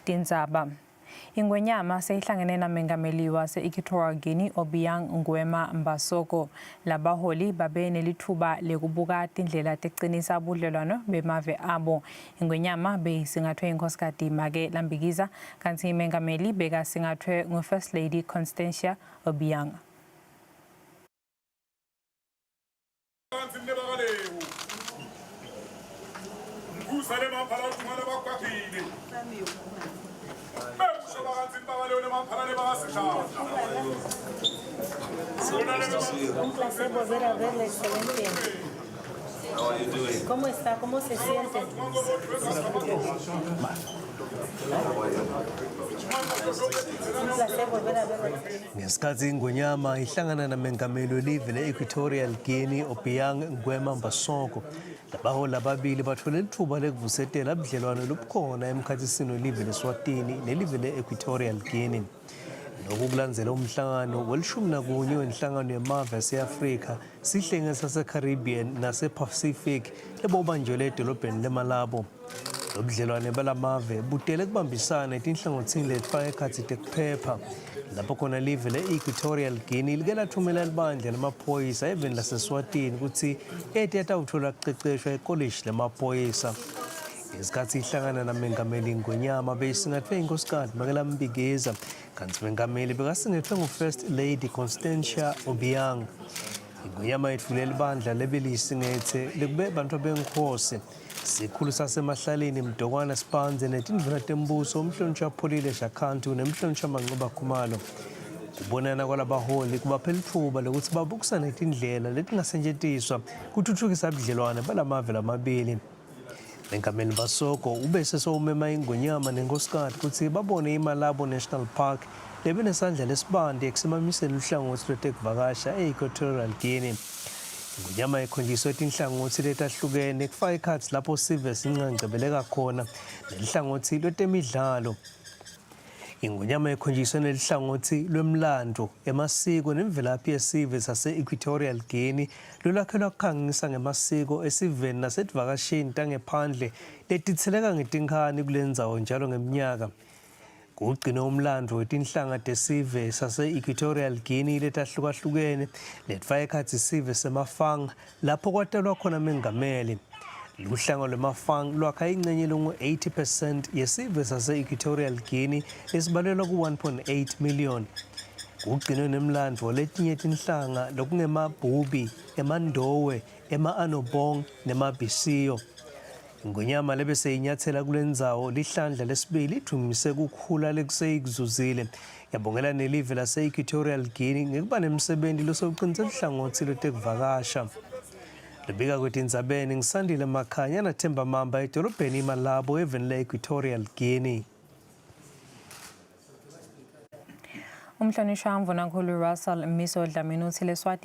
Tindzaba. Ingwenyama seyihlangene namengameli wase-Equatorial Guinea Obiang Nguema Mbasogo. Labaholi babe nelitfuba lekubuka tindlela tekucinisa budlelwano bemave abo. Ingwenyama beyisingathwe inkhosikati Make Lambikiza kantsi mengameli bekasingathwe ngu-First Lady Constantia Obiang. Un placer volver a verle, excelente. ¿Cómo está? ¿Cómo se siente? Ngesikhathi iNgonyama ihlangana namengameli welive le-Equatorial Guinea Obiang Nguema Mbasogo, labaholi ababili bathole litfuba lekuvusetela budlelwano lobukhona emkhatsisini welive leSwatini nelive le-Equatorial Guinea. Lokhu kulandzela umhlangano welishumi nakunye wenhlangano yemave ase-Afrika, sihlenge sase-Caribbean nase-Pacific lebowubanjelwe edolobheni leMalabo. Lobudlelwane balamave butele kubambisana etinhlangothini letifaka ekhatsi tekuphepha lapho khona live le-Equatorial Guinea like lathumela libandla lemaphoyisa eveni laseSwatini kutsi ete atawutfola kuceceshwa ekolishi lemaphoyisa. Ngesikhatsi ihlangana namengameli Ngonyama beyisingatfwe inkhosikati Makela Mbikiza kantsi mengameli bekasingetfwe ngu-First Lady Constantia Obiang. Ingonyama yetfule libandla lebeliyisingethe lekube bantfwa benkhosi Sikhulu saseMahlalini Mdokwana Sibandze netindvuna tembuso uMhlonishwa Pholile Shakhantu neMhlonishwa Mancoba Khumalo. Kubonana kwalabaholi kubaphe litfuba lekutsi babukisane tindlela letingasetjentiswa kutfutfukisa budlelwane balamave lamabili. Mengameli Mbasogo ubese sewumema iNgonyama nenkhosikati kutsi babone iMalabo National Park lebenesandla lesibanti ekusimamiseni luhlangotsi lwetekuvakasha e-Equatorial Guinea. Ingonyama ikhonjiswe tinhlangotsi letahlukene kufaka ekhatsi lapho sive sincangcebeleka khona nelihlangothi lwetemidlalo. Ingonyama ikhonjiswe nelihlangothi lwemlandvo, emasiko nemvelaphi yesive sase-Equatorial Guinea lolwakhe lwakhangisa ngemasiko esiveni nasetivakashini tangephandle letitseleka ngetinkhani kulendzawo njalo ngemnyaka. Kugcine umlandvo wetinhlanga tesive sase-Equatorial Guinea letahlukahlukene letifaka ekhatsi sive semaFang lapho kwatalwa khona mengameli. Luhlanga lwemaFang lwakha incenye lengu-80 percent yesive sase-Equatorial Guinea lesibalelwa ku-1.8 million. Kugcinwe nemlandvo letinye tinhlanga lokungemaBubi, emaNdowe, ema-Anobong nemaBisio. Ingonyama lebeseyinyatsela kulendzawo lihlandla lesibili idvumise kukhula lekuseyikuzuzile. Yabongela nelive lase-Equatorial Guinea ngekuba nemsebenti losewucinise luhlangotsi lwetekuvakasha. Lubika kwetindzabeni ngisandile Makhanya naThemba Mamba edolobheni iMalabo eveni le-Equatorial Guinea. Umhlonishwa Mvunankulu Russell Mmiso Dlamini uthi leSwatini